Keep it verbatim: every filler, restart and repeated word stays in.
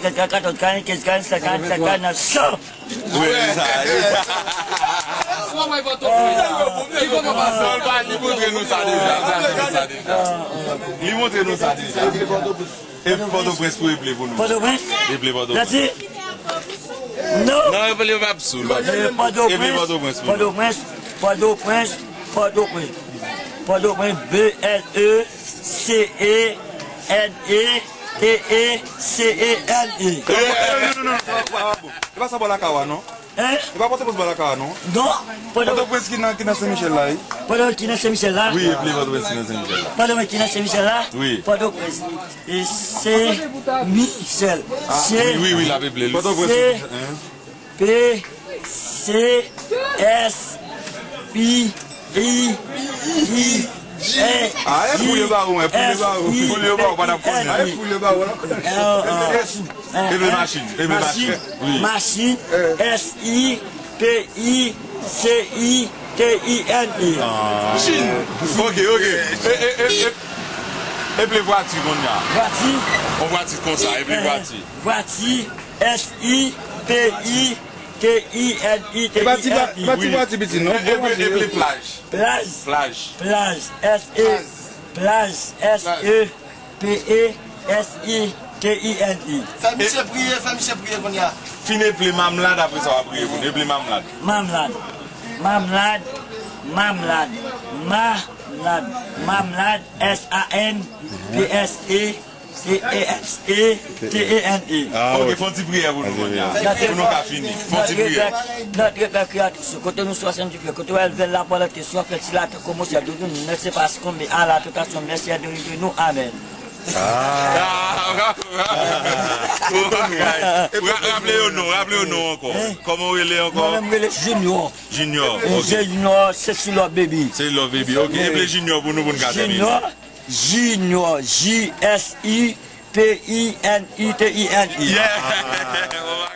trèz, karannkat, katòz, karannkenz, karannsèt, karannsèt, karannèf, san. Wi, li sa. Li montre nou sa deja, li montre nou sa deja. Li montre nou sa deja. E Pòtoprens pou eple pou nou. Pòtoprens? Eple Pòtoprens. Mèsi. Non. Non, eple Mapsou. Eple Pòtoprens. Pòtoprens pou nou. Pòtoprens, Pòtoprens, Pòtoprens. Pòtoprens, B L E C E N E T E C E N E. E, e, non, non, non, non, sa pa bon. E pa sa bò lakay ou a, non? Hein? E pa Pòtoprens bò lakay ou a, non? Non. Pòtoprens ki nan, ki nan Sen Michèl la, wi. Pòtoprens ki nan Sen Michèl la? Wi, epi Pòtoprens ki nan Sen Michèl la. Pòtoprens ki nan Sen Michèl la? Wi. Pòtoprens. E Sen Michèl. Ah, wi, wi, wi, l ap eple l. Pòtoprens. Sen Michèl, hein? P C S I I I A. Ah, e pou yo ba ou, e pou yo ba ou. Pou yo ba ou, pa n ap konnen. Ah, e pou yo ba ou, la. Epi machin, epi machin. Wi. Machin, S I P I C I T I N E. Ah. Chin. Ok, ok. E, e, e, e, epi vwati kounye a. Vwati. On vwati konsa, epi vwati. Vwati. S I P I T I N I T I N E. E pa ti pa, pa ti pati piti, non. E, e, epi plaj. Plaj. Plaj. Plaj. S E. Plaj. S E P E S I T I N E. Fè misye priye, fè misye priye kounye a. Fin eple mamlad, apre sa w ap priye pou nou. Eple mamlad. Mamlad. Mamlad. Mamlad. Mamlad. Mamlad. S A N P S E. C E S E T E N E. Ah, ok, ok. Fè yon ti priyè pou nou kounye a. Pou nou ka fini. Fè yon ti priyè. Notre Père qui es aux cieux, que ton nom soit sanctifié, que ton règne vienne, la volonté soit faite sur la terre comme au ciel. Donne-nous notre pain de ce jour, pardonne-nous à la tentation, merci à nous, nous. Amen. Ah, bravo, bravo. Ra-, raple yo non, raple yo non ankò. Hein? Kòman w rele ankò? Mwen menm rele Junior. Junior, ok. Junior, se si love baby. Se love baby, ok. Eple Junior pou nou, pou nou ka tèmine. Junior. Junior, J S U P I N I T I N I. Yeah!